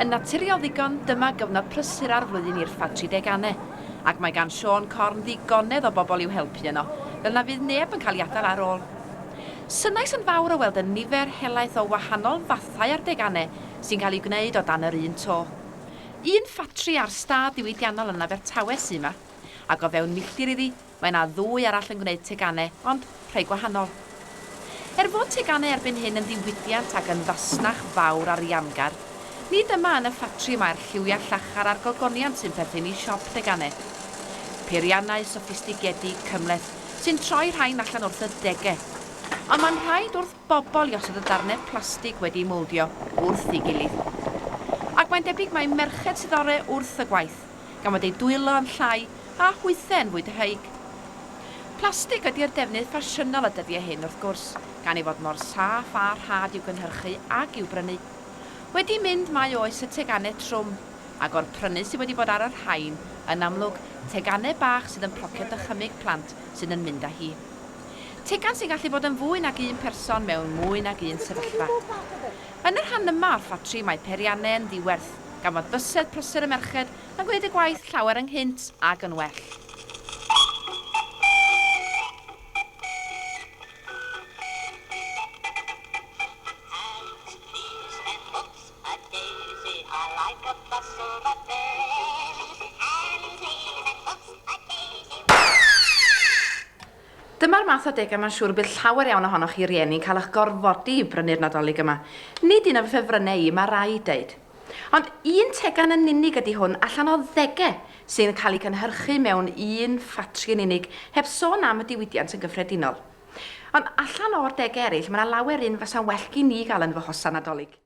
Yn naturiol ddigon, dyma gyfnod prysura'r flwyddyn i'r ffatri deganau, ac mae gan Siôn Corn ddigonedd o bobl i'w helpu yno, fel na fydd neb yn cael ei adael ar ôl. Synnais yn fawr o weld y nifer helaeth o wahanol fathau ar deganau sy'n cael eu gwneud o dan yr un to. Un ffatri ar stad ddiwydiannol yn Abertawe sy 'ma, ac o fewn milltir iddi Mae 'na ddwy arall yn gwneud teganau, ond rhai gwahanol. Er fod teganau erbyn hyn yn ddiwydiant ac yn fasnach fawr ariangar, nid yma yn y ffatri mae'r lliwiau llachar a'r gogoniant sy'n perthyn i siop deganau. Peiriannau soffistigedig, cymhleth, sy'n troi rhain allan wrth y dege. Ond mae'n rhaid wrth bobl i osod y darnau plastig wedi eu mowldio wrth ei gilydd. Ac mae'n debyg mai merched sydd ore wrth y gwaith, gan fod eu dwylo yn llai a hwythau yn fwy dyheug. Plastig ydi'r defnydd ffasiynol y dyddiau hyn, wrth gwrs, gan ei fod mor saff a rhad i'w gynhyrchu ag i'w brynu. Wedi mynd mae oes y teganau trwm, ac o'r prynu sydd wedi bod ar y rhain, yn amlwg, teganau bach sydd yn procio dychymyg plant sydd yn mynd â hi. Tegan sy'n gallu bod yn fwy nag un person mewn mwy nag un sefyllfa. Yn y rhan yma o'r ffatri mae peiriannau yn ddiwerth, gan fod bysedd prysur y merched yn gwneud y gwaith llawer ynghynt ac yn well. Dyma'r math o degau mae'n siŵr y bydd llawer iawn ohonoch chi rieni'n cael eich gorfodi i brynu'r Nadolig yma. Nid un o fy ffefrynnau i, mae rhaid deud. Ond un tegan yn unig ydy hwn allan o ddegau sy'n cael eu cynhyrchu mewn un ffatri yn unig, heb sôn am y diwydiant yn gyffredinol. Ond allan o'r degau eraill, mae 'na lawer un fasa'n well gin i gael yn fy hosan Nadolig.